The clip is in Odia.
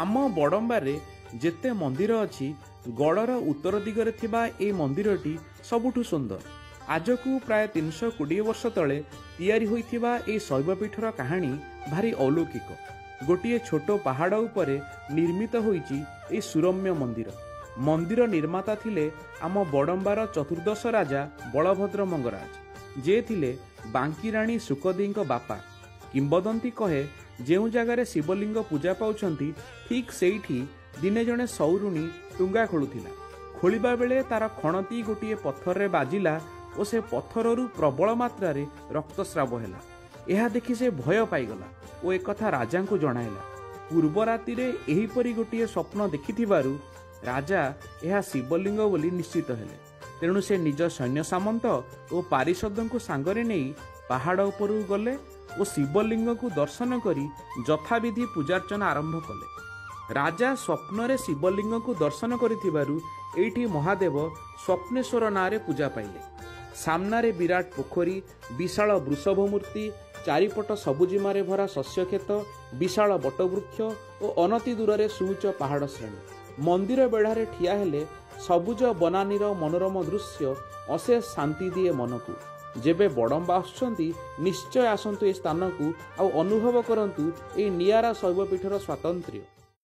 ଆମ ବଡ଼ମ୍ବାରେ ଯେତେ ମନ୍ଦିର ଅଛି, ଗଡ଼ର ଉତ୍ତର ଦିଗରେ ଥିବା ଏଇ ମନ୍ଦିରଟି ସବୁଠୁ ସୁନ୍ଦର। ଆଜକୁ ପ୍ରାୟ 320 ବର୍ଷ ତଳେ ତିଆରି ହୋଇଥିବା ଏଇ ଶୈବପୀଠର କାହାଣୀ ଭାରି ଅଲୌକିକ। ଗୋଟିଏ ଛୋଟ ପାହାଡ଼ ଉପରେ ନିର୍ମିତ ହୋଇଛି ଏଇ ସୁରମ୍ୟ ମନ୍ଦିର। ମନ୍ଦିର ନିର୍ମାତା ଥିଲେ ଆମ ବଡ଼ମ୍ବାର ଚତୁର୍ଦ୍ଦଶ ରାଜା ବଳଭଦ୍ର ମଙ୍ଗରାଜ, ଯେ ଥିଲେ ବାଙ୍କିରାଣୀ ଶୁକଦେଇଙ୍କ ବାପା। କିମ୍ବଦନ୍ତୀ କହେ, ଯେଉଁ ଜାଗାରେ ଶିବଲିଙ୍ଗ ପୂଜା ପାଉଛନ୍ତି, ଠିକ୍ ସେଇଠି ଦିନେ ଜଣେ ସଉରୁଣୀ ଟୁଙ୍ଗା ଖୋଳୁଥିଲା। ଖୋଳିବା ବେଳେ ତାର ଖଣତି ଗୋଟିଏ ପଥରରେ ବାଜିଲା ଓ ସେ ପଥରରୁ ପ୍ରବଳ ମାତ୍ରାରେ ରକ୍ତସ୍ରାବ ହେଲା। ଏହା ଦେଖି ସେ ଭୟ ପାଇଗଲା ଓ ଏକଥା ରାଜାଙ୍କୁ ଜଣାଇଲା। ପୂର୍ବ ରାତିରେ ଏହିପରି ଗୋଟିଏ ସ୍ୱପ୍ନ ଦେଖିଥିବାରୁ ରାଜା ଏହା ଶିବଲିଙ୍ଗ ବୋଲି ନିଶ୍ଚିତ ହେଲେ। ତେଣୁ ସେ ନିଜ ସୈନ୍ୟ ସାମନ୍ତ ଓ ପାରିଷଦଙ୍କୁ ସାଙ୍ଗରେ ନେଇ ପାହାଡ଼ ଉପରକୁ ଗଲେ ଓ ଶିବଲିଙ୍ଗକୁ ଦର୍ଶନ କରି ଯଥାବିଧି ପୂଜାର୍ଚ୍ଚନା ଆରମ୍ଭ କଲେ। ରାଜା ସ୍ୱପ୍ନରେ ଶିବଲିଙ୍ଗକୁ ଦର୍ଶନ କରିଥିବାରୁ ଏଇଠି ମହାଦେବ ସ୍ୱପ୍ନେଶ୍ୱର ନାଁରେ ପୂଜା ପାଇଲେ। ସାମ୍ନାରେ ବିରାଟ ପୋଖରୀ, ବିଶାଳ ବୃଷଭ ମୂର୍ତ୍ତି, ଚାରିପଟ ସବୁଜିମାରେ ଭରା ଶସ୍ୟକ୍ଷେତ, ବିଶାଳ ବଟବୃକ୍ଷ ଓ ଅନତି ଦୂରରେ ସୁଉଚ୍ଚ ପାହାଡ଼ ଶ୍ରେଣୀ। ମନ୍ଦିର ବେଢ଼ାରେ ଠିଆ ହେଲେ ସବୁଜ ବନାନୀର ମନୋରମ ଦୃଶ୍ୟ ଅଶେଷ ଶାନ୍ତି ଦିଏ ମନକୁ। ଯେବେ ବଡ଼ମ୍ବା ଆସୁଛନ୍ତି, ନିଶ୍ଚୟ ଆସନ୍ତୁ ଏ ସ୍ଥାନକୁ ଆଉ ଅନୁଭବ କରନ୍ତୁ ଏଇ ନିଆରା ଶୈବପୀଠର ସ୍ୱାତନ୍ତ୍ର୍ୟ।